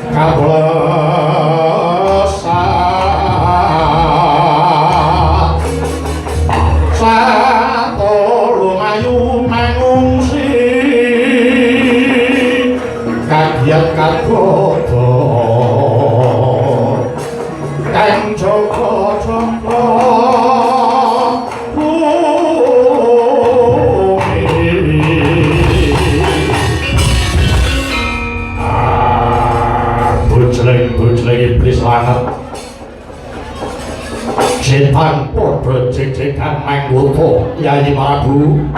Kablesat satulung ayu mangungsi kagiat kagoda kang jaga-jaga bumi. Ah, bujleng-bujleng iblis langet setan padha jejegan manggota Yayi Prabu.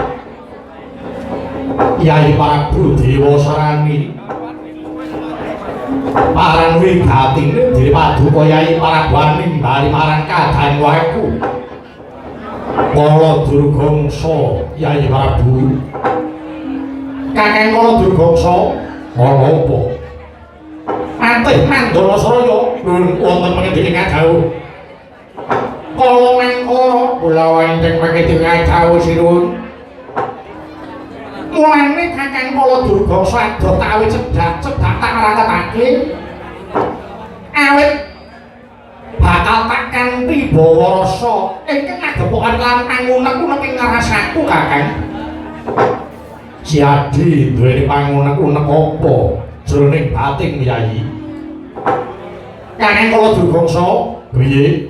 Yayi Prabu Dewa Sarani paran wigatine diri paduka Yayi Prabu nimbali marang kadangu Kala Durgangsa. Yayi Prabu, Kakang Kala Durgangsa, ana apa? Atih Mandana Saraya nuwun wonten pengendika dawuh. Kala Mangkara kula wonten pengendika dawuh sinuwun. Mulane Kakang Kala Durgangsa adoh tak awit cedhak-cedhak tak raketake awit bakal tak kanthi bawa rasa ingkang agepokan lan pangunek-unek ing rasaku Kakang. Si Adi duweni pangunek-unek apa jroning batin Yayi? Kakang Kala Durgangsa, piye?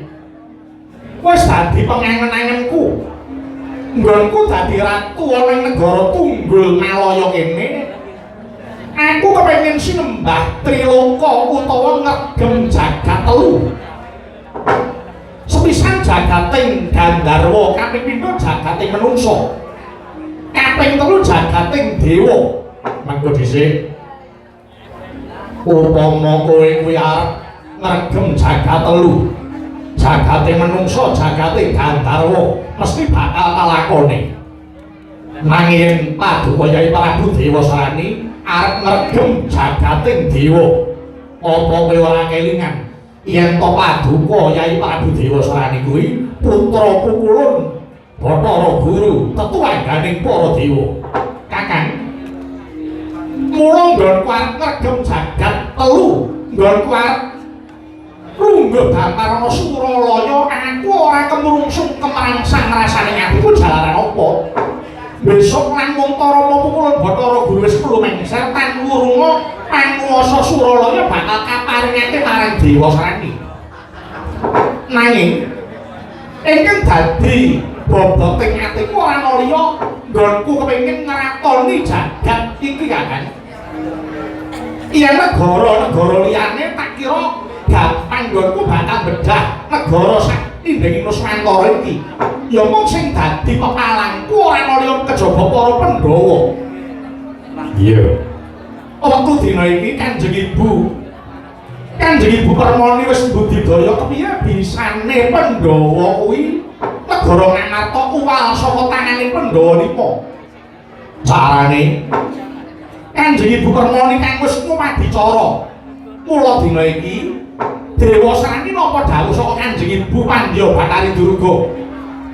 Wis dadi pengangen-angenku. Nggonku dadi ratu ana ing negara Tunggul Malaya kene. Aku kepengin sinembah Triloka utawa ngregem jagat telu. Sepisan jagating Gandharwa, kaping pindho jagating manungsa. Kaping telu jagating dewa. Mangko dhisik. Upama kowe kuwi arep ngregem jagat telu, jagate manungsa, jagate Gandharwa, mesti bakal kalakone. Nanging paduka Yayi Prabu Dewa Sarani arep ngregem jagating dewa, apa kowe ora kelingan yen to paduka Yayi Prabu Dewa Sarani kuwi putra Pukulun Bathara Guru tetuwangganing para dewa? Kakang, mula nggonku arep ngregem jagat telu, nggonku arep lungguh dampar ana Suralaya, aku ora kemrungsung kemrangsang rasane atiku jalaran apa? Besok lan Muntarama Pukulun Bathara Guru wis lumengser tan wurunga panguwasa Suralaya bakal kaparingake marang Dewa Sarani. Nanging ingkang dadi boboting atiku ora ana liya, nggonku kepengin ngratoni jagat iki Kakang. Yen negara-negara liyane tak kira gampang nggonku bakal bedah negara sak indhing Nuswantara iki. Ya mung sing dadi pepalangku ora ana liya kejaba para Pandhawa. Iya. Wektu dina iki Kanjeng Ibu Permoni wis mbudidaya kepiye bisane Pandhawa kuwi negara Ngamarta uwal saka tangane Pandhawa lima. Carane Kanjeng Ibu Permoni kang wis ngumadicara. Mula dina iki Dewa Sarani napa dawuh saka Kanjeng Ibu Pandya Bathari Durga.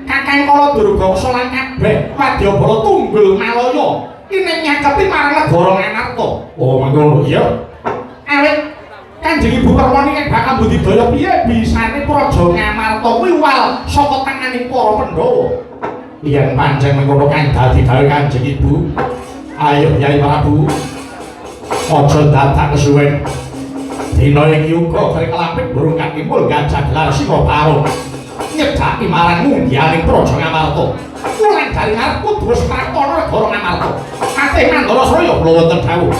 Kakang Kala Durgangsa lan kabeh wadyabala Tunggul Malaya ine nyaketi marang negara Ngamarta. Oh, mangkono iya. Awit Kanjeng Ibu Permoni kang bakal budidaya piye bisane Praja Ngamarta kuwi wal saka tangane para Pandhawa. Yen pancen mengkono kang dadi dawuh Kanjeng Ibu, ayo Yai Prabu, aja dadak kesuwen. Dina iki uga kare kelapit burung kang gajah gelar singa barung nyedhaki marang munggihaning Praja Ngamarta. Wulan dari ngarep kudu wis pratono negara Ngamarta. Atih Mandala Saraya kula wonten dawuh.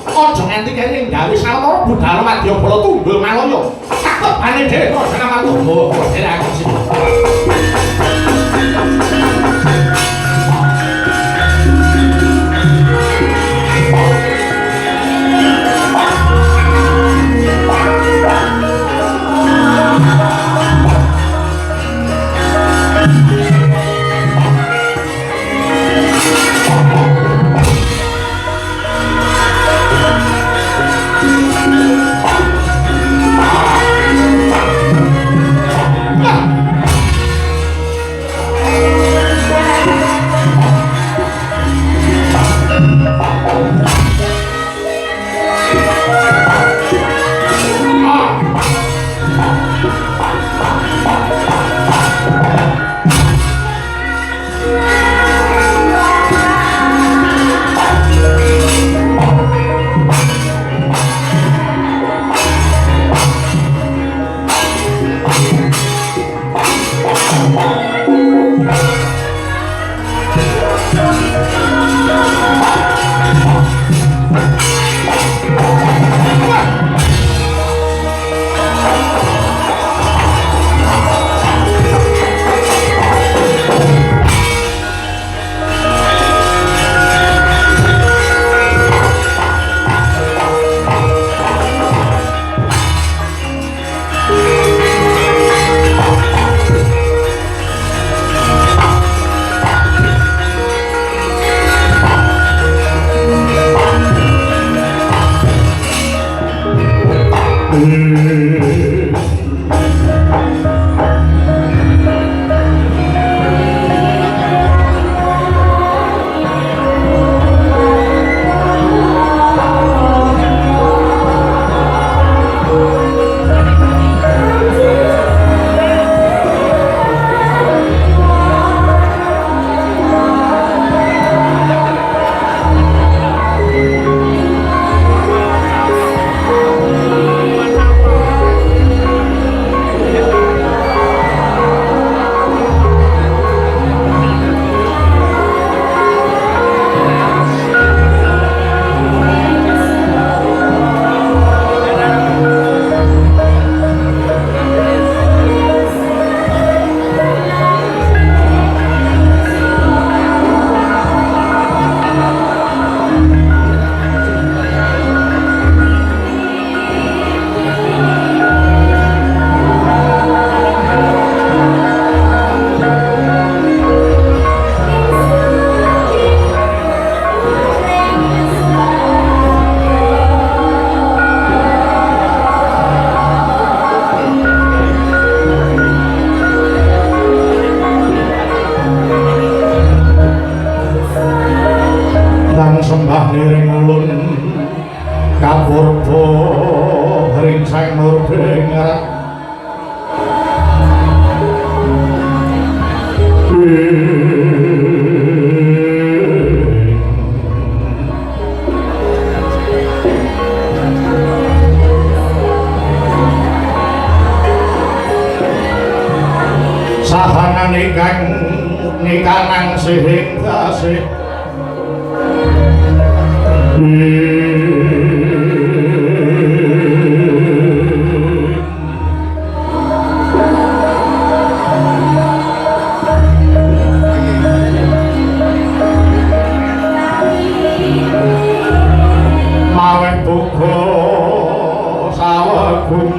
Aja nganti kene gawe sawetara budal wadyabala Tunggul Malaya. Katebane dhewe Praja Ngamarta. Oh, dhewe aku sini. Sembah niring ulun kapurba ring sang murbengrat sahanan ingkang nikanang sihing dasih. Maweh buka sawegung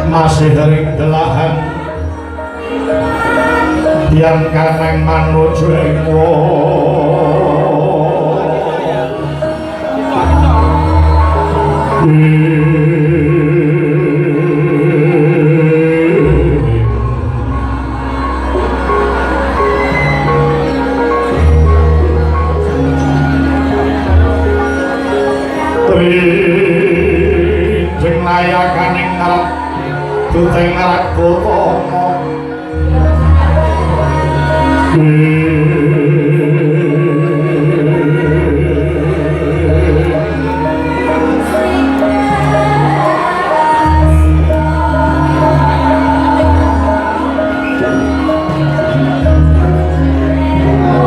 masih ring delahan yang kanang manuju ing trijeng layakaning ngarep tuteng ngarep kutama.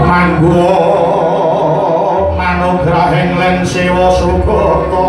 Manggo manugrahing len sewa sugata.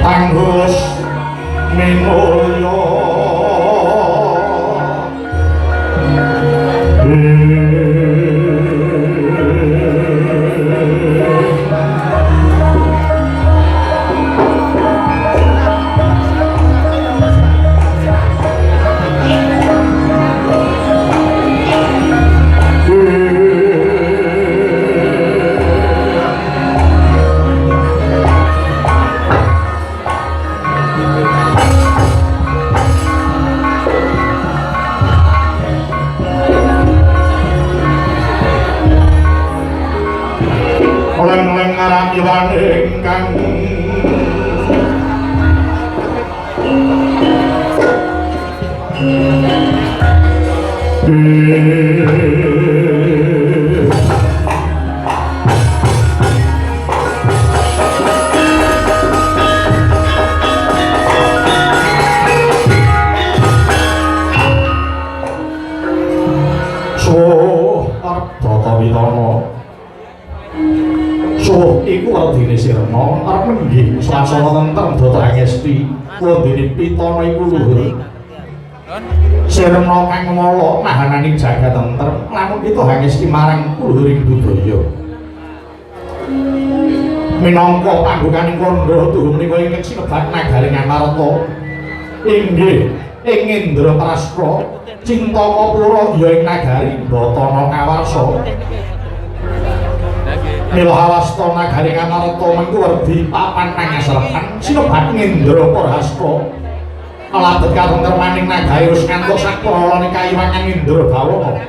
Tanggus minulya oleng-oleng aram ingkang Suh Brata Witana. Suh iku werdine Sirna arep nenggih swasana tentrem Data Angesti. Werdine Pitana iku luhur. Sirna kang mala nahanani jagat tentrem lamun kita Angesti marang luhuring budaya. Minangka panggokaning kandha tuhu menika ingkang sinebat nagari Ngamarta. Inggih ing Indraprastha Cintakapura ya ing nagari Batana Kawarsa. Mila hawasta nagari Ngamarta mengku werdi papan pangasrepan sinebat Ngendraprahasta. Labet katentremaning nagari wis ngantuk sapralane kayiwangan Indra Bawana.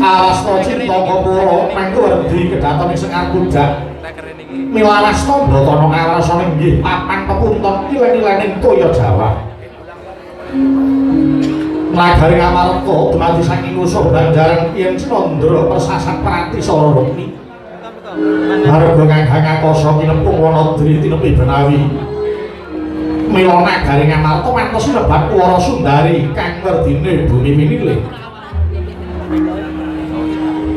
Awasta Cintakapura mengku werdi kedaton ing Sekar Pudak. Mila awasta Batana Kawarsa inggih papan pepunton ilen-ilening toya Jawa. Nagari Ngamarta dumadi saking nusa Banjaran yen Candra persasat prati sara rukmi. Harga kang ngakasa kinepung Wanadri tinepi Benawi. Mila nagari Ngamarta mantos sinebat Wara Sundari kang werdine bumi pinilih.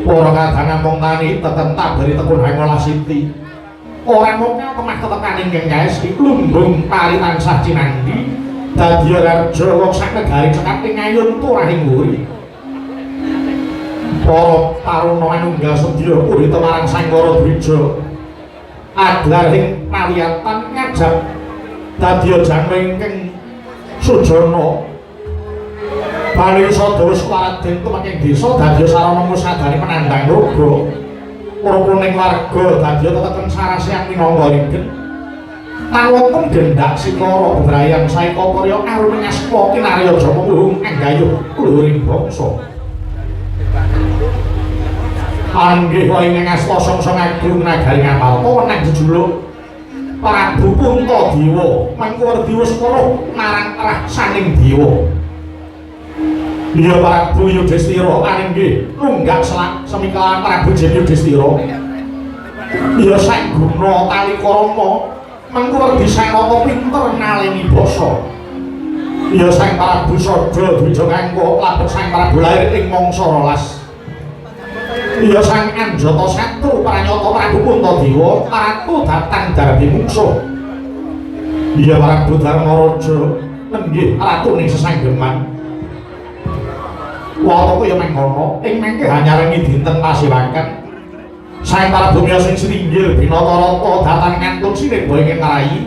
Para kadang namung tani teten taberi tekun hangolah siti. Ora mung kemah tetekaning ingkang kaesti lumbung pari tansah cinanggi. Dadi raja wong sak negari cekap ing ayun turahing wuri. Para taruna manunggal sedya purita marang Sang Wara Dwija. Adlar ing pawiyatan ngajab dadi janma ingkang sujana. Bali sada wis waraden tumenging desa dadi sarana musadane penandang roga. Rukuning warga dadi teteken sarasehan minangka ringgen. Tawonten gendak sikara bebrayan saeka karya aruning asma kinarya japa luhung anggayuh luhuring bangsa. Anggih ing asta sangsang agung nagari Ngamarta wenang jejuluk Prabu Puntadewa mangku werdi wis weruh marang rahsaning dewa. Iya Prabu Yudhistira anggih nunggak selak semikalan Prabu Yudhistira. Iya Sang Guna Talikarama mangku werdi Sanaka pinter naleni basa. Iya Sang Prabu Sada Dwija Kangka labet Sang Prabu lair ing mangsa 12. Iya Sang Anjata Satru pranyata Prabu Puntadewa ratu datang darbi mungsuh. Iya Prabu Darmaraja nenggih ratune sesanggeman. Wataku ya mangkono ing mangke hanyarengi dinten pasiwaken. Sang Prabu miyos ing sringgil Binatarata datang ngantun sineba ing ngrayi.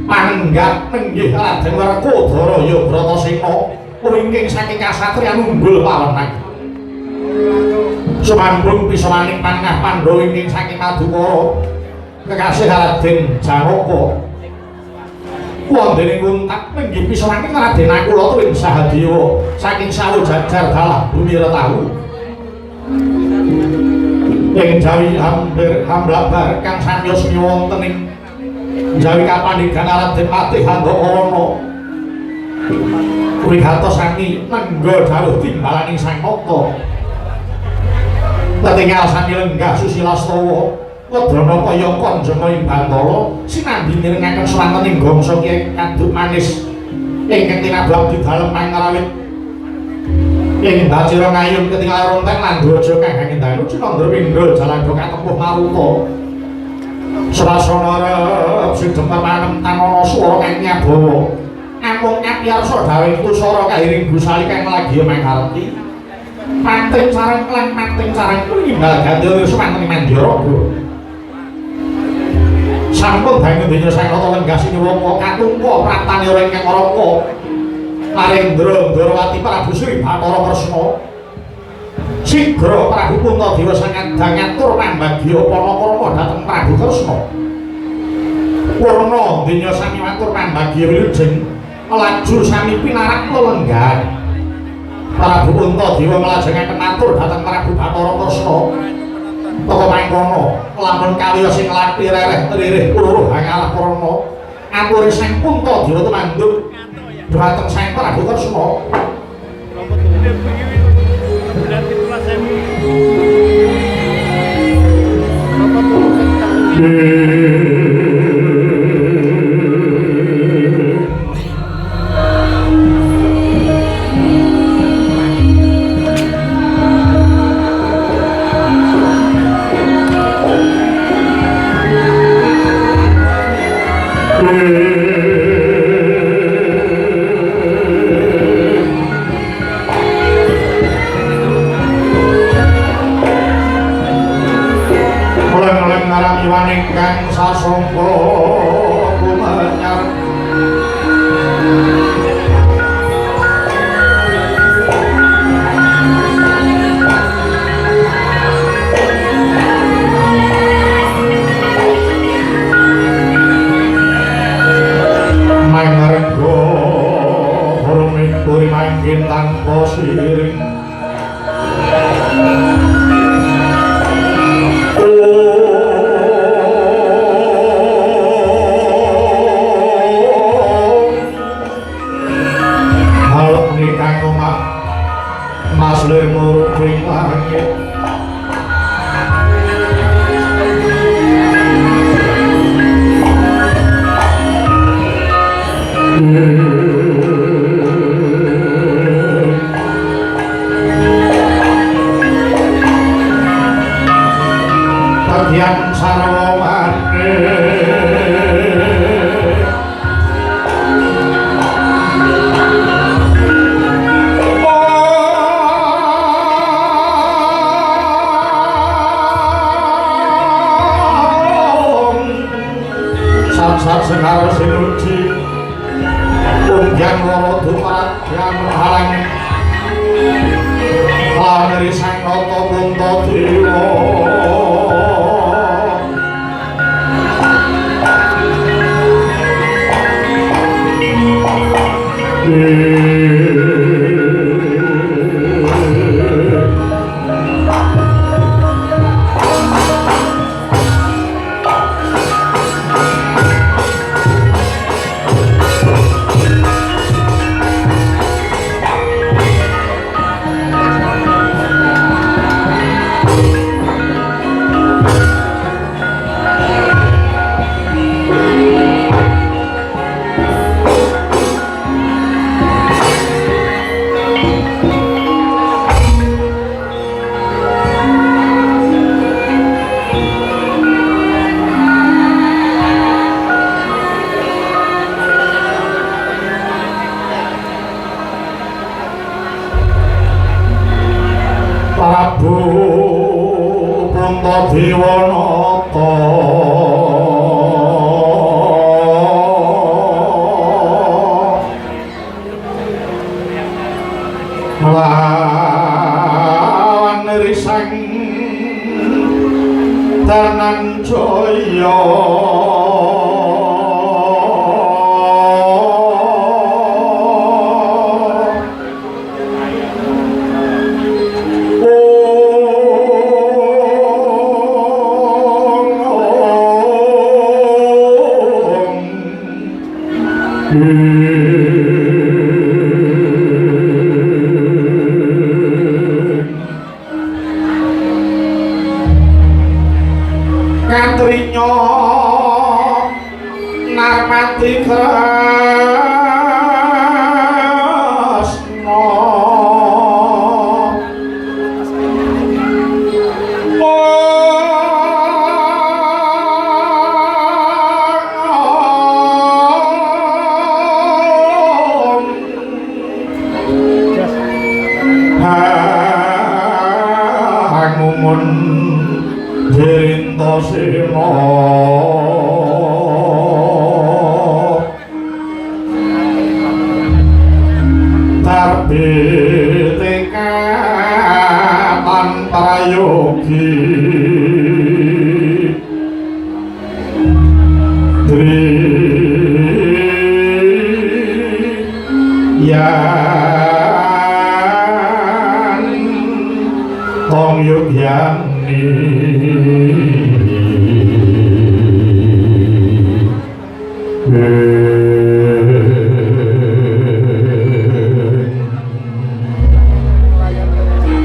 Panenggak nenggih Raden Werkudara ya Bratasena wingking saking kasatriyan unggul pawenang. Sumambung pisamaning panengah Pandhawa ingkang saking Madukara kekasih Raden Janaka. Wondene nguntak nenggih pisamaning Raden Nakula tuwin Sahadewa saking Sawu jajar dalah bumi Retahu. Ing Jawi hampir hamlabar kang samyos wonten ing Jawi kapaninggan Raden Patih Handakawana. Wigatos sami nengga dawuh timbalaning Sang Nata. Tetinggal sami lenggah Susilastawa wedana kaya kanjeng ing Bantala sinambi mirengaken swanten ing gangsa Kyai Kaduk Manis ingkang tinabab abdi dalem pangrawit ing Bacira ngayun ketinggal rontek lan dwaja kang hangindanu Cinandra pindha jalandha katempuh maruta swasana rep sing demper manem tanana swara kang nyabawa amung apiyarsa dawuh tusara kahiring gusali kang lagi mangarti pating sareng lan pating sareng nimbal ganti sumanten Mandyaraga. Sampun dangu donya Sang Nata lenggah siniwaka katungka praptane ora ingkang Raka Narendra Ndrawati Prabu Sri Bathara Kresna. Sigra Prabu Puntadewa sang kadang ngatur pambagya panakrama dhateng Prabu Kresna. Purna donya sami matur pambagya wilujeng laju sami pinarak lelenggahan. Prabu Puntadewa nglajengaken matur dhateng Prabu Bathara Kresna. Teka mangkono lamun kaliya sing lathi rereh tririh luruh hangalah prana ature Sang Puntadewa tumanduk dhateng Sang Prabu Kresna.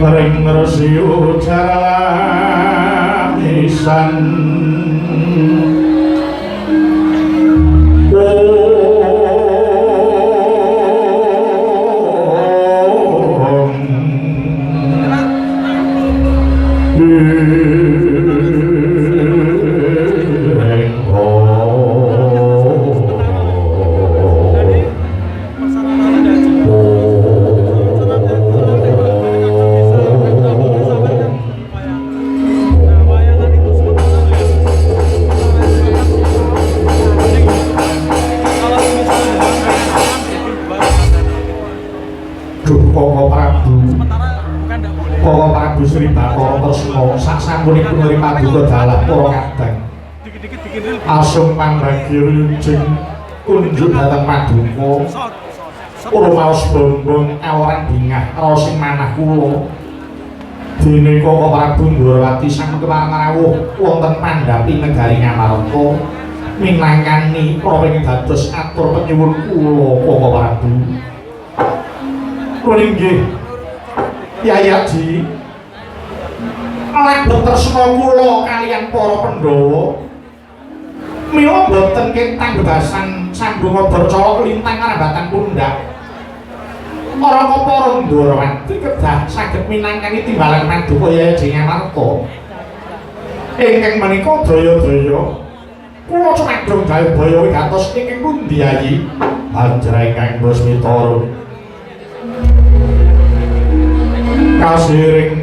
Ring resi ujar lan isan. Asung pambagya wilujeng kunjuk dhateng paduka. Kula maos bombong awaran bingah raos ing manah kula. Dene Koko Prabu Ndorowati sampun kepareng rawuh wonten pandhapi negari Ngamarta minangkani para ingkang dados atur penyuwun kula Koko Prabu. Kula inggih Kyai Aji lebet tresna kula kaliyan para Pandhawa. Mila boten ketang bebasan sambung obor colok lintang rambatan pundak. Ora para Ndorowati kedah saged minangkani timbalan paduka Kyai Aji Ngamarta. Ingkang menika daya-daya kula cumadung daya wigatos ingkang pundi Yayi? Anjra ingkang Busmitara. Kasiring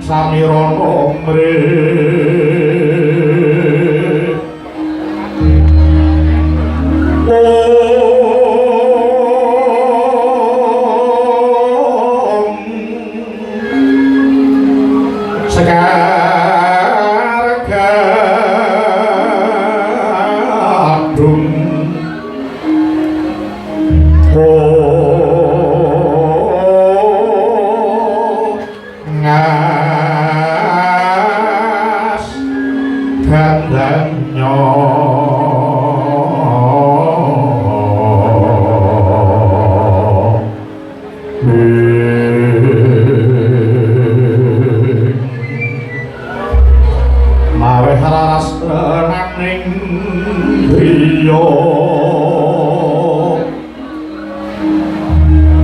samirana mrih. Sekar gadung ngas gandanya maweh raras naning griya.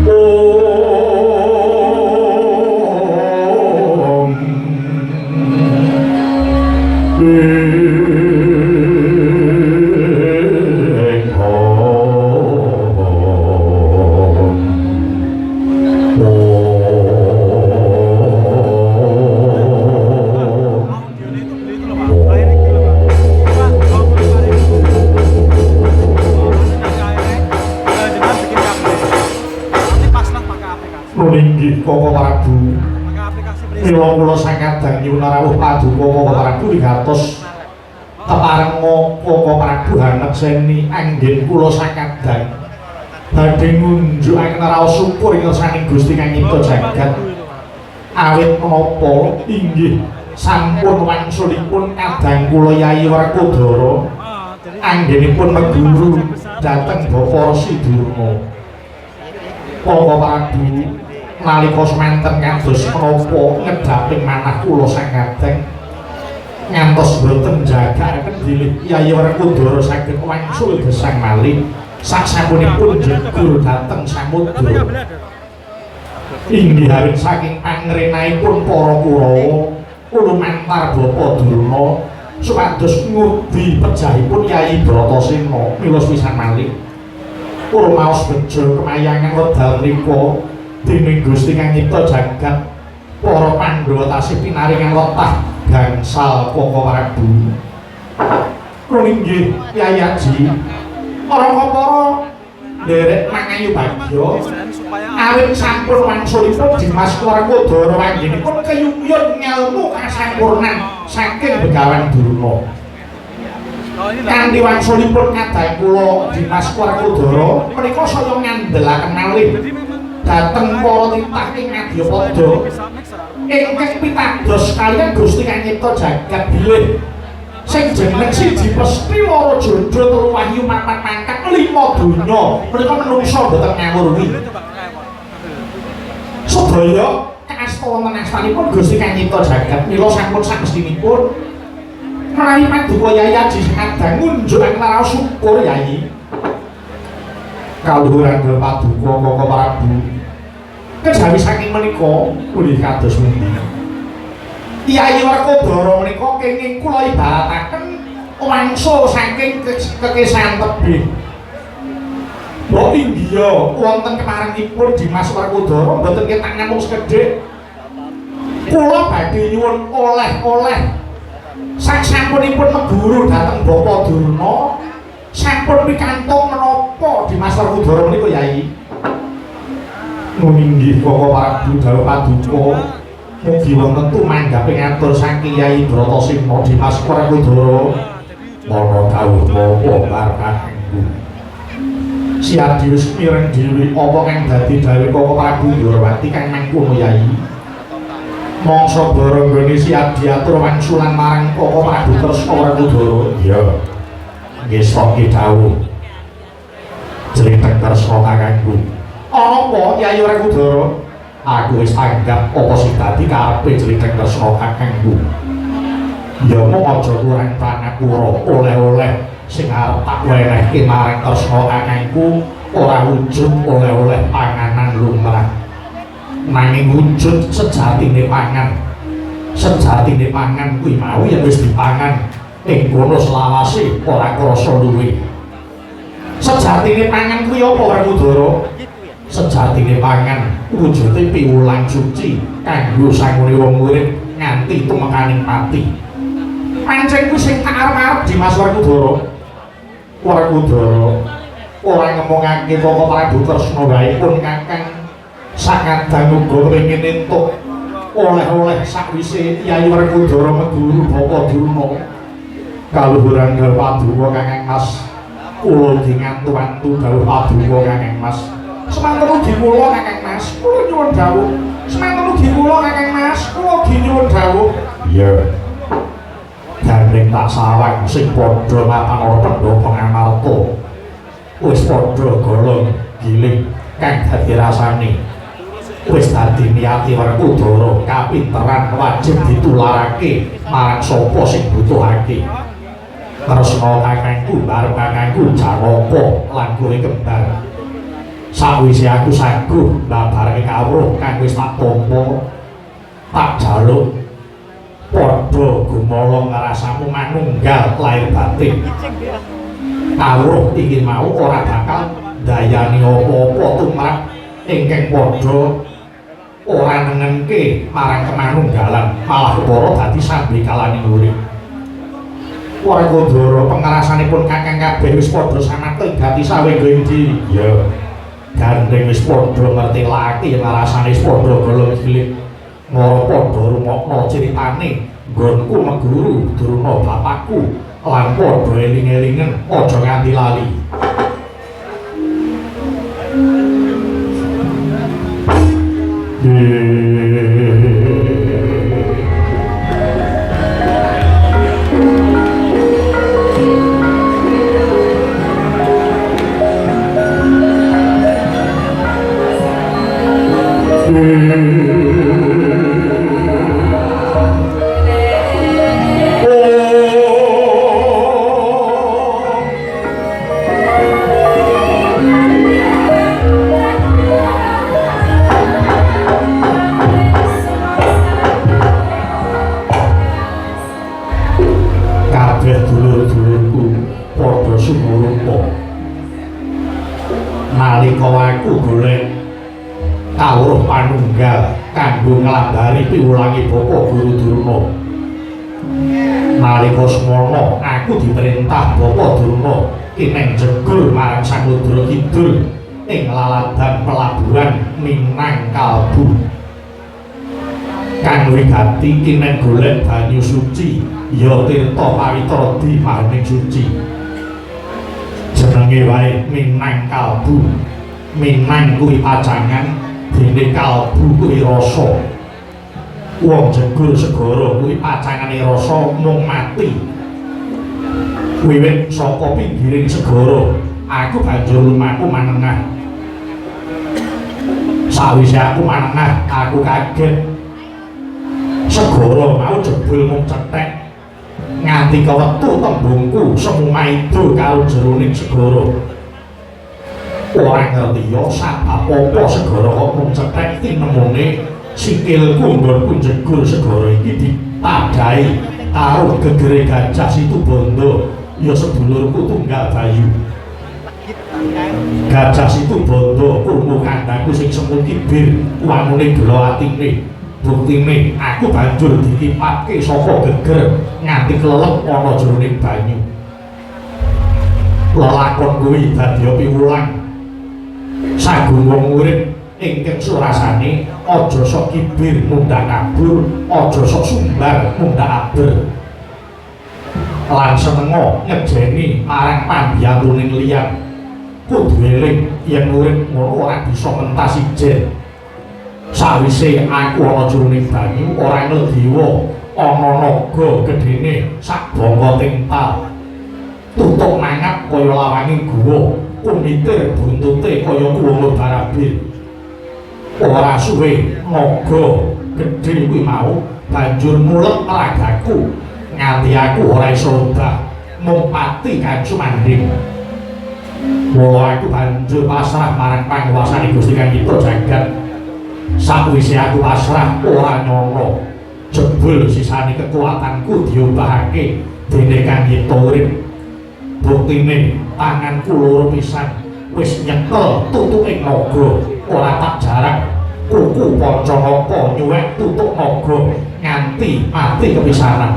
Om ing om. Inggih Koko Prabu. Mila kula sakadang nyuwun rawuh paduka Koko Prabu wigatos keparenga Koko Prabu hanekseni anggen kula sakadang badhe ngunjukaken raos syukur ing ngersaning Gusti kang nyipta jagat. Awit menapa inggih sampun wangsulipun kadang kula Yayi Werkudara anggenipun meguru dhateng Bapak Resi Durna. Koko Prabu nalika semanten kados menapa ngedhaping manah kula sakadang ngantos boten jagakaken bilih Yayi Werkudara saged wangsul gesang malih sasampunipun jegur dhateng samudra. Inggih awit saking pangrenaipun para Kurawa lumantar Bapa Durna supados ngudi pejahipun Yayi Bratasena mila pisan malih kula maos bejo kemayangan wedal mriku dening Gusti kang nyipta jagat para Pandhawa tasih pinaringan letah gangsal Koko Prabu. Kula inggih Kyai Aji ora para nderek mangayu bagya awit sampun wangsulipun Dimas Werkudara anggenipun keyuyun ngelmu kasampurnan saking Begawan Durna. Kanthi wangsulipun kadang kula Dimas Werkudara menika saya ngandelaken malih dhateng para titah ing Madyapada ingkang pitados kaliyan Gusti kang nyipta jagat bilih sing jeneng siji pesthi loro jodo telu wahyu papat pangkat lima donya menika menungsa boten ngawur kuwi. Sedaya kaasta wonten astanipun Gusti kang nyipta jagat mila sampun samestinipun Menawi paduka Yai Aji kadang ngunjukaken raos syukur Yai. Kaluhuran paduka Koko Prabu. Kejawi saking menika pundi kados pundi? Yai Werkudara menika kenging kula ibarataken wangsul saking kekesan tebih. Mbok inggih wonten keparengipun Dimas Werkudara mboten ketak namung sekedhik. Kula badhe nyuwun oleh-oleh sak sampunipun meguru dhateng Bapak Durna sampun pikantuk menapa Dimas Werkudara menika Yai? Nun inggih Koko Prabu dawuh paduka mugi wonten tumanggaping atur saking Yai Bratasena Dimas Werkudara. Mana dawuh napa barkahku. Siadi wis mireng dhewe apa kang dadi dawuh Koko Prabu Ndorowati kang mangkono Yai. Mangsa bara nggone Siadi atur wangsulan marang Koko Prabu Kresna Werkudara. Iya. Nggih saka dawuh. Jlenteng Kresna kakangku. Ana apa Yai Werkudara? Aku wis tanggap apa sing dadi karepe Jlenteng Kresna kakangku. Ya mung aja kurang pangapura oleh-oleh sing arep tak wenehke marang Kresna kakangku ora wujud oleh-oleh panganan lumrah. Nanging wujud sejatine pangan. Sejatine pangan kuwi mau yen wis dipangan ing kono selawase ora krasa luwe. Sejatine pangan kuwi apa Werkudara? Sejatine pangan wujude piwulang suci kanggo sangune wong urip nganti tumekaning pati. Pancen kuwi sing tak arep-arep Dimas Werkudara. Werkudara ora ngemongake Koko Prabu Kresna wae pun kakang sakadang uga kepengin entuk oleh-oleh sakwise Yai Werkudara meguru Bapak Durna. Kaluhuran paduka Kakang Mas, kula ugi ngantu-antu dawuh paduka Kakang Mas. Semanten ugi kula Kakang Mas, kula nyuwun dawuh. Semanten ugi kula Kakang Mas, kula ugi nyuwun dawuh. Iya. Gandeng tak sawang sing padha mapan ana pendhapa Ngamarta. Wis padha golong giling kang dadi rasane. Wis dadi niati Werkudara kapinteran wajib ditularake marang sapa sing butuhake. Kresna kakangku bareng kakangku Janaka lan kowe kembar. Sawise aku saguh mbabarke kawruh kang wis tak tampa, tak jaluk padha gumolong rasamu manunggal lahir batin. Kawruh iki mau ora bakal ndayani apa-apa tumrap ingkang padha ora nengenke marang kemanunggalan, malah kepara dadi sambekalaning urip. Werkudara pengerasanipun kakang kabeh wis padha samate gati sawenggo endi? Iya. Gandeng wis padha ngerti laki rasane wis padha golong gilik. Ngara padha rungokno critane nggonku meguru Durna bapakku lan padha eling-elingen aja nganti lali. Kabeh dulur-dulurku padha sumurupa. Nalika aku golek kawruh panunggal kanggo nglambari piwulange Bapak Guru Durna. Nalika semono aku diperintah Bapak Durna kineng jegur marang Samudra Kidul ing laladan pelabuhan Minangkalbu. Kang wigati kineng golek banyu suci ya tirta pawitra di mahaning suci. Jenenge wae Minangkalbu. Minang kuwi pacangan, dene kalbu kuwi rasa. Wong jegur segara kuwi pacangane rasa mung mati. Wiwit saka pinggiring segara, aku banjur lumaku manengah. Sawise aku manengah, aku kaget. Segara mau jebul mung cethek. Nganti kewetu tembungku semu maido karo jeroning segara. Ora ngerti ya sabab apa segara kok mung cethek tinemune sikilku nggonku njegur segara iki dipadhahi karo gegere Gajah Situbondo ya sedulurku tunggal Bayu. Gajah Situbondo krungu kandhangku sing semu kibir wangune gela atine. Buktine aku banjur dikipatke saka geger nganti klelep ana jroning banyu. Lelakon kuwi dadi piwulang sagung wong urip ingkang surasane aja sok kibir mundhak kabur, aja sok sumbar mundhak aber. Lan senenga ngejeni marang pambiyantuning liyan. Kudu eling yen urip ngono ora bisa mentas ijen. Sawise aku ana jroning banyu ora ngledewa ana naga gedene sak bangka tintal. Tutuk mangap kaya lawanging guwa, kumitir buntute kaya kuwala barabir. Ora suwe naga gedhe kuwi mau banjur mulet ragaku nganti aku ora iso obah mung pati kang sumandhing. Mula aku banjur pasrah marang panguwasane Gusti Kang Nyipta Jagat. Sakwise aku pasrah ora nyono, jebul sisane kekuatanku diobahake dene Kang Nyipta urip. Buktine tanganku loro pisan wis nyekel tutuke naga, ora tak jarak kuku Pancanaka nyuwek tutuk naga nganti mati kepisanan.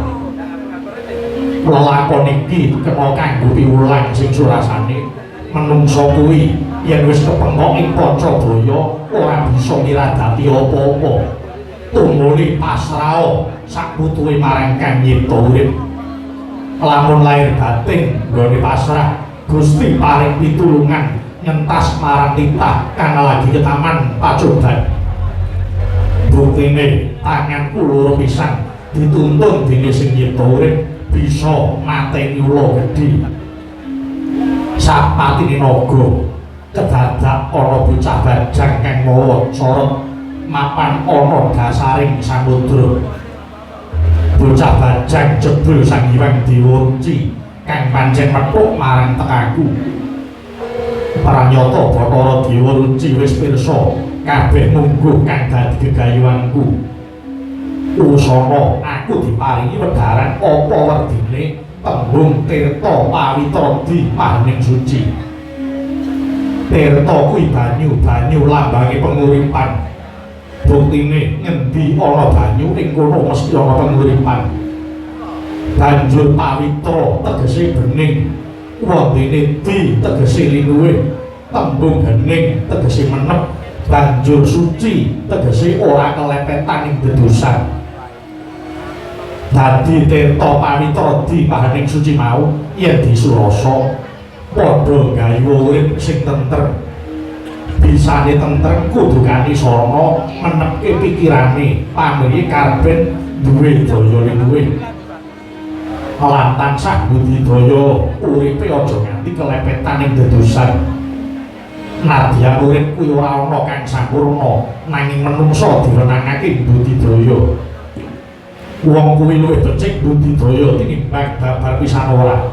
Lelakon iki kena kanggo piwulang sing surasane menungsa kuwi yen wis kepengok ing Pancabaya ora bisa miradati apa-apa. Tumuli pasraha sakutuhe marang Kang Nyipta urip. Lamun lahir batin nggone pasrah, Gusti paring pitulungan nyentas marang titah kang lagi ketaman pacoban. Buktine tanganku loro pisan dituntun dening sing nyipta urip bisa mateni ula gedhe. Sapatine naga kedadak ana bocah bajang kang mawa sorot mapan ana dasaring samudra. Bocah bajang jebul Sang Hyang Dewa Ruci kang pancen methuk marang tekaku. Pranyata Bathara Dewa Ruci wis pirsa kabeh mungguh kang dadi gegayuhanku. Usana aku diparingi wedharan apa werdine tembung tirta pawitra di pahening suci. Tirta kuwi banyu, banyu lambange penguripan. Buktine ngendi ana banyu ing kono mesti ana penguripan. Banjur pawitra tegese bening, wondene di tegese linuwih, tembung hening tegese menep, banjur suci tegese ora kelepetan ing dedosan. Dadi tirta pawitra di pahening suci mau yen disurasa padha gawe urip sing tentrem. Bisane tentrem kudu kanthi sarana menepke pikirane, pamrih karben duwe daya luwih. Lan tansah budidaya uripe aja nganti kelepetan ing dedosan. Nadyan urip kuwi ora ana kang sampurna, nanging menungsa diwenangake budidaya. Wong kuwi luwih becik budidaya tinimbang babar pisan ora.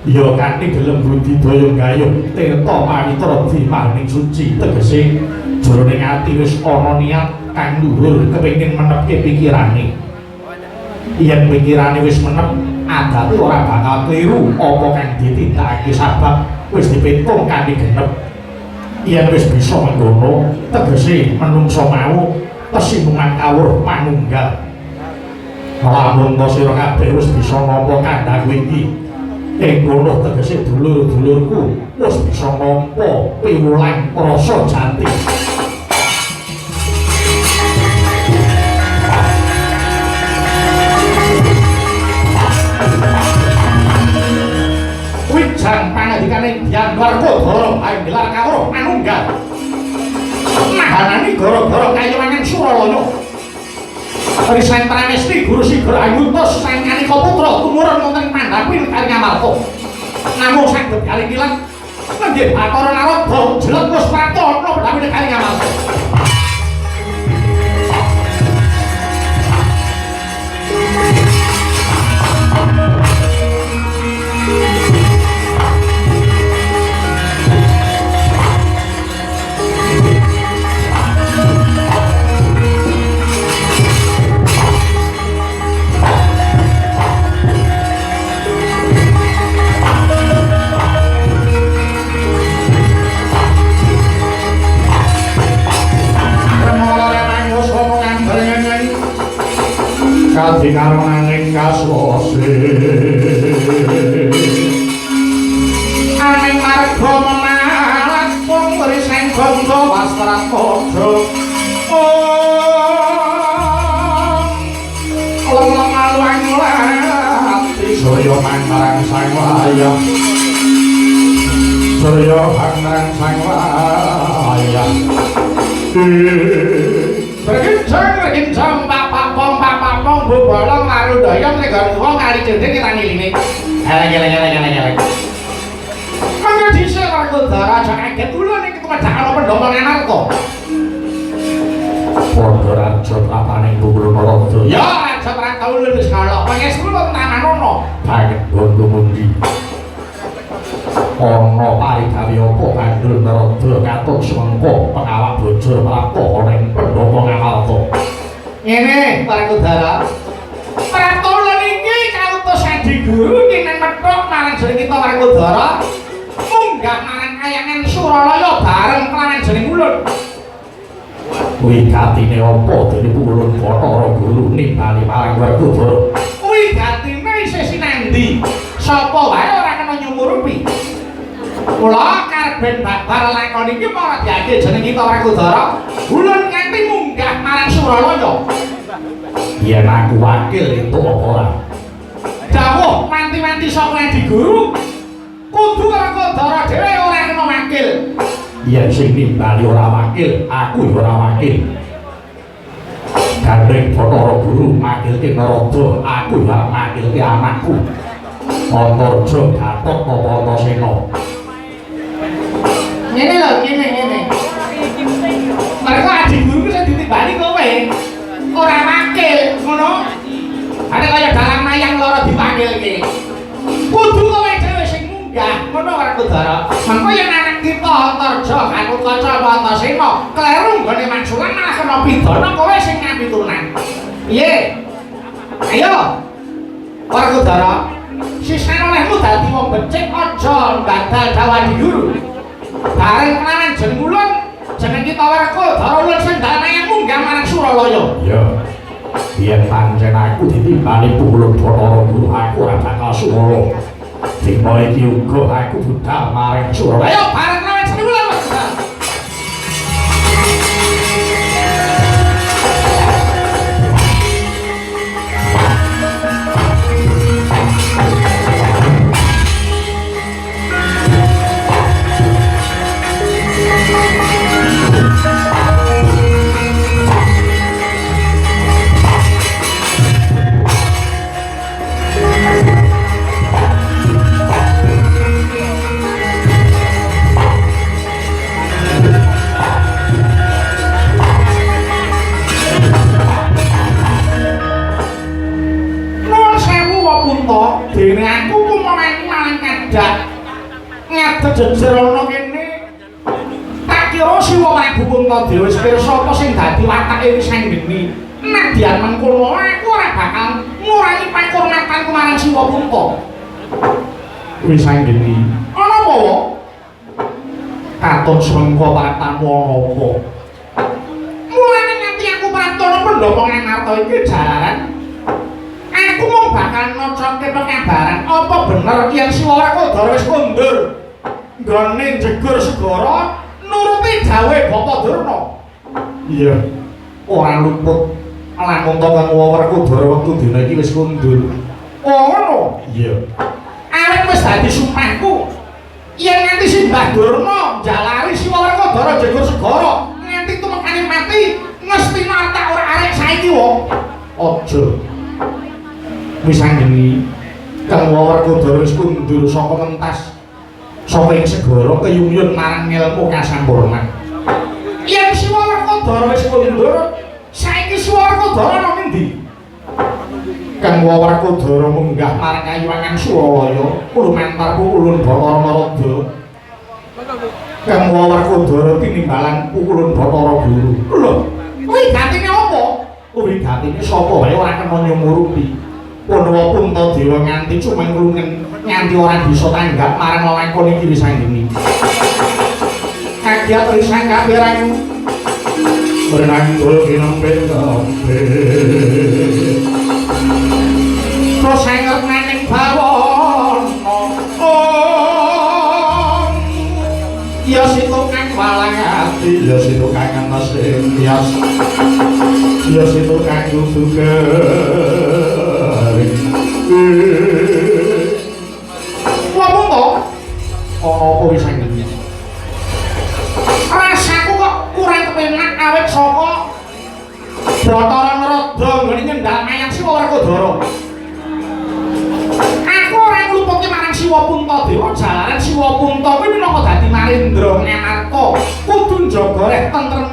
Ya kanthi gelem budidaya gayuh tirta pawitra di pahening suci tegese jroning ati wis ana niat kang luhur kepengin menepke pikirane. Yen pikirane wis menep, adate ora bakal kliru apa kang ditindakake sabab wis dipitung kanthi genep. Yen wis bisa mengkono, tegese menungsa mau tesimuman kawruh manunggal. Lamun ta sira kabeh wis bisa nampa kandhaku iki, ing kono tegese dulur-dulurku wis bisa nampa piwulang rasa jati. Wijang pangandikane Hyang Werkudara ayo gelar kawruh manunggal. Nahanani gara-gara kayiwangan Suralaya. Risan Pramesti Guru Sigra Ayuntus Sang Kanika Putra tumurun wonten Pandhapi negari Ngamarta. Namung saged kalingilan nenggih Bathara Narada jelek wis prapta ana Pandhapi negari Ngamarta. Adikaronaning kaswase aning marga memalat pung riseng gangga wastrat padha om lem aluang lati surya mangrang sang wayah surya mangrang sang wayah. Berkencang berkencang bapak pong bapak pong bobolong marudaya mlegon wong kali cendhek kita ngiline. Eleng eleng eleng eleng eleng. Mangga dhisik Werkudara aja kaget ulun iki tumedhak ana pendhapa Ngamarta. Padha raja prapaning Pukulun Narada. Ya raja prata ulun wis kalok pangestu ulun tananono. Banget bondo mundi. Ana parigawe apa kandhul Narada katut semengko pengawak bojor prapta ana ing pendhapa Ngamarta. Ngene Werkudara. Prapta ulun iki kautus Adi Guru kene methuk marang jeneng kita Werkudara. Munggah marang kayangan Suralaya bareng kelawan jeneng ulun. Wigatine apa dene Pukulun Bathara Guru nimbali marang Werkudara? Wigatine isih sinandi. Sapa wae ora kena nyumurupi. Kula karben babar lakon iki ora diake jeneng kita Werkudara. Ulun nganti munggah marang Suralaya. Yen aku wakil entuk apa ora? Dawuh wanti-wanti saka Adi Guru. Kudu Werkudara dhewe ora kena wakil. Yen sing nimbali ora wakil, aku ya ora wakil. Gandeng Bathara Guru makilke Narada, aku ya makilke anakku. Antarja Gatot apa Antasena. Ngene lho, ngene ngene. Mergo Adi Guru sing ditimbali kowe. Ora wakil, ngono. Ane kaya dalang mayang lara diwakilke. Kudu kowe dhewe sing munggah, ngono Werkudara. Mengko yen anak kita Antarja Gatotkaca apa Antasena kleru nggone maksulan malah kena pidana kowe sing ngapitunan. Piye? Ayo. Werkudara, sisan olehmu dadi wong becik aja badal dawuh Adi Guru. Bareng kelawan jeneng ulun, jeneng kita Werkudara ulun sing dalem munggah marang Suralaya. Iya. Yen pancen aku ditimbali Pukulun Bathara Guru, aku ora bakal Suralaya. Dina iki uga aku budal marang Suralaya. Ayo bareng kelawan jeneng ulun Werkudara. Dene aku kumamani malang kadak ngadeg jejer ana kene. Tak kira Siwa Prabu Puntadewa wis pirsa apa sing dadi watake wis anggeni. Nadyan mengkono aku ora bakal ngurangi pakurmatanku marang Siwa Punta. Wis anggeni. Ana apa wae? Katut semengko praptamu ana apa? Mulane nganti aku praptana pendhapa Ngamarta iki jalaran aku mung bakal nocokake pekabaran apa bener yen Siwa Werkudara wis kondur nggone njegur segara nuruti dawuhe Bapa Durna. Iya, ora luput lamun to Kang Werkudara wektu dina iki wis kondur. Oh ngono? Iya. Awit wis dadi sumpahku yen nganti Simbah Durna njalari Siwa Werkudara njegur segara nganti tumekane mati ngestina tak ora arek saiki wae. Aja. Wis anggeni Kang Werkudara wis kundur saka mentas saka ing segara keyuyun marang ngelmu kasampurnan. Yen Siwa Werkudara wis kundur, saiki Siwa Werkudara ana ngendi? Kang Werkudara munggah marang kayuwangan Suralaya lumantar Pukulun Bathara Narada. Kang Werkudara tinimbalan Pukulun Bathara Guru. Lho, kuwi gatine apa? Kuwi gatine sapa wae ora kena nyumurupi. Pandhawa Puntadewa nganti cumenglungen nganti ora bisa tanggap marang lelakon iki wis anggeni. Kagiat risang kapirang bernanggul kinempit kempit. situ kang ngentos ing yas. Ya situ kang kudu garing. Ngomong to? Ana apa wis ngene? Rasaku kok kurang kepenak awit saka Bathara Narada nggone nyendal mayang Siwa Werkudara. Aku ora ngluputke marang Siwa Puntadewa jalaran Siwa Punta kuwi minangka dadi Narendra Ngamarta kudu njaga reh tentrem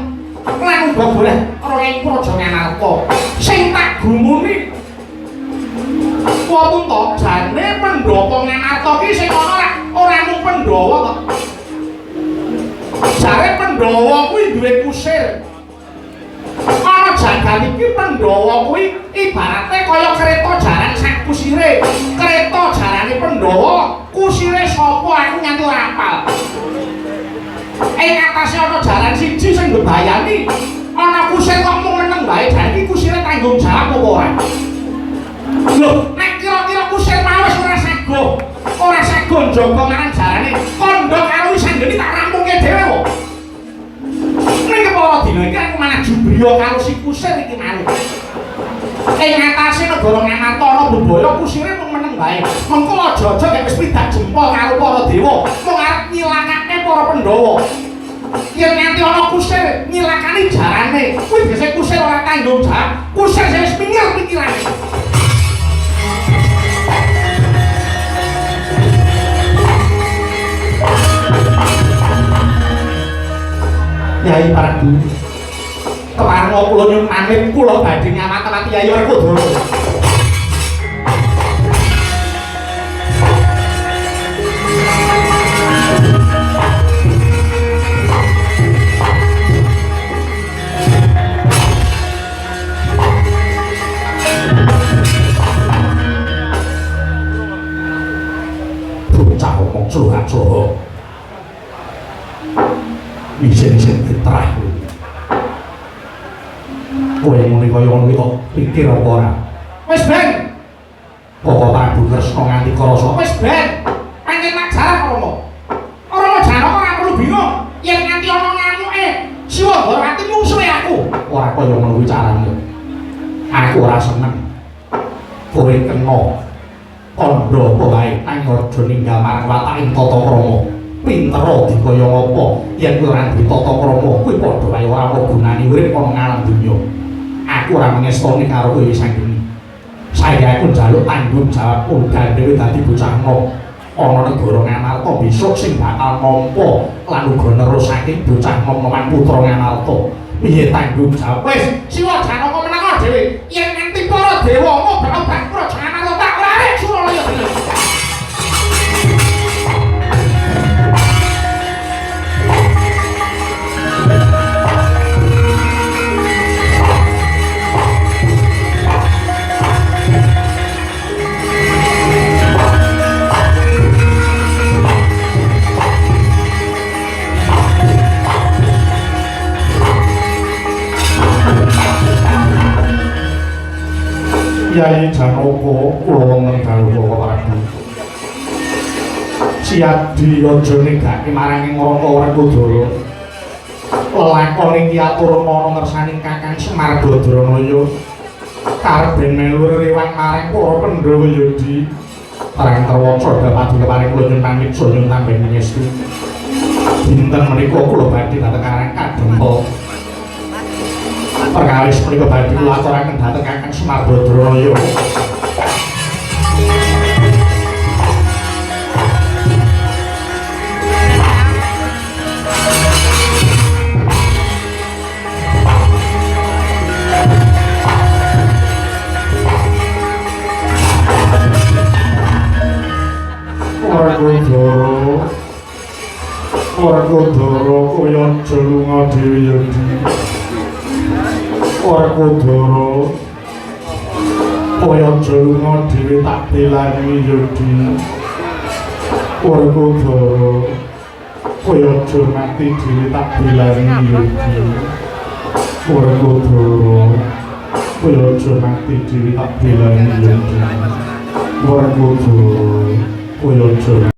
lan uga goleh ing Praja Ngamarta. Sing tak gumuni Siwa Punta jane pendhapa Ngamarta ki sing ana ora mung Pandhawa to. Jare Pandhawa kuwi duwe kusir. Ana jagan iki Pandhawa kuwi ibarate kaya kereta jaran sak kusire. Kereta jarane Pandhawa, kusire sapa aku nganti ora apal. Ing atase ana jaran siji sing mbebayani. Ana kusir kok mung meneng wae, jare iki kusire tanggung jawab apa ora? Lho, nek kira-kira kusir mau wis ora sago. Ora sago njaga marang jarane. Kandha karo Wisanggeni tak rampungke dhewe kok. Ning kepara dina iki aku malah jubriya karo si kusir iki mau. Ing atase negara Ngamarta ana bebaya kusire mung meneng wae. Mengko aja-aja nek wis pidak jempol karo para dewa, mung arep nyilakake para Pandhawa. Yen nganti ana kusir nyilakani jarane, kuwi biasa kusir ora tanggung jawab, kusir sing wis minggir pikirane. Yai Prabu, kepareng kula nyuwun pamit, kula badhe ngamat-amati Yai Werkudara. Bocah omong curhat-curhat. Isin-isin fitrah. Kowe muni kaya ngono kuwi kok pikir apa ora? Wis ben. Koko Prabu Kresna nganti krasa. Wis ben. Pancen tak jarak Rama. Rama Janaka ora perlu bingung yen nganti ana ngamuke Siwa Ndorowati mungsuhe aku. Ora kaya ngono kuwi carane. Aku ora seneng. Kowe kena kandha apa wae nang aja ninggal marang wataking tata krama. Pinter dikaya ngapa yen kowe ora duwe tata krama kuwi padha wae ora ana gunane urip ana ngalam donya. Aku ora mengestoni karo kowe Wisanggeni. Saiki aku njaluk tanggung jawab gandhewe dadi bocah nom ana negara Ngamarta besok sing bakal nampa lan uga nerusake bocah nom-noman putra Ngamarta. Piye tanggung jawab? Wis, Siwa Janaka meneng dhewe. Yen nganti para dewa ngobrak-obrak Praja Ngamarta tak ora arek Suralaya dhewe. Yai Janaka kula wonten dawuh Bapak Prabu. Siadi aja nenggake marang ing Raka Werkudara. Lelakon iki atur ana ngersaning Kakang Semar Badranaya. Karep ben melu rewang marang para Pandhawa ya di. Parang terwaca dapadu paring kula nyuwun pamit saya nyuwun tambah pangestu. Dinten menika kula badhe dhateng Karang Kadempel. Perkawis menika badhe kula aturaken dhateng Kakang Semar Badranaya. Werkudara, Werkudara kowe aja lunga dhewe ya Di. Werkudara kowe aja lunga dhewe tak belani ya Di. Werkudara kowe aja mati dhewe tak belani ya Di. Werkudara kowe aja mati dhewe tak belani ya Di. Werkudara kowe aja